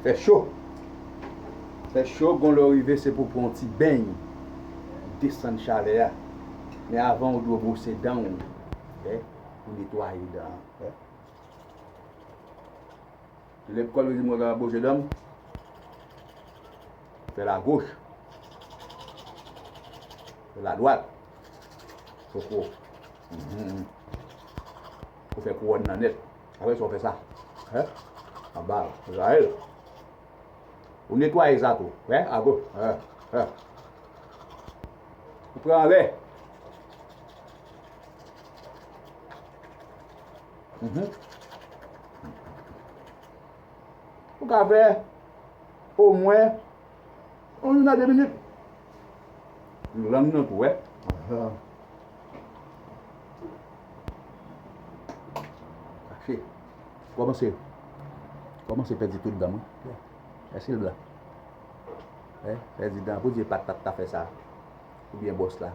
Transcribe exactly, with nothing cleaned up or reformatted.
Fè cho. Fè cho, gon lè w rive, se pou pran yon ti beny, desann chalè a. Men avan, ou dwe bwose dan w, wè, pou netwaye dan an, wè. Lè kòl yo di mwen ka bwose dan m, fè lagoch, fè ladwat, poko. Mhm. Ou fè kouwòn nan nèt. Apre sa, ou fè sa. Hè? Anba, Izrayèl. Ou netwaye sa tou. Wè, agoch. Hè, hè. Ou pran anlè. Mhm. Ou ka fè omwen yon minit a de minit. Lang nan tou, wè. Aha. Kache. Kòmanse. Kòmanse pèdi tout dan m, wi. Èske l blan? Wè, pèdi dan. Pou di e pa t, pa t ta fè sa. Oubyen bòs la.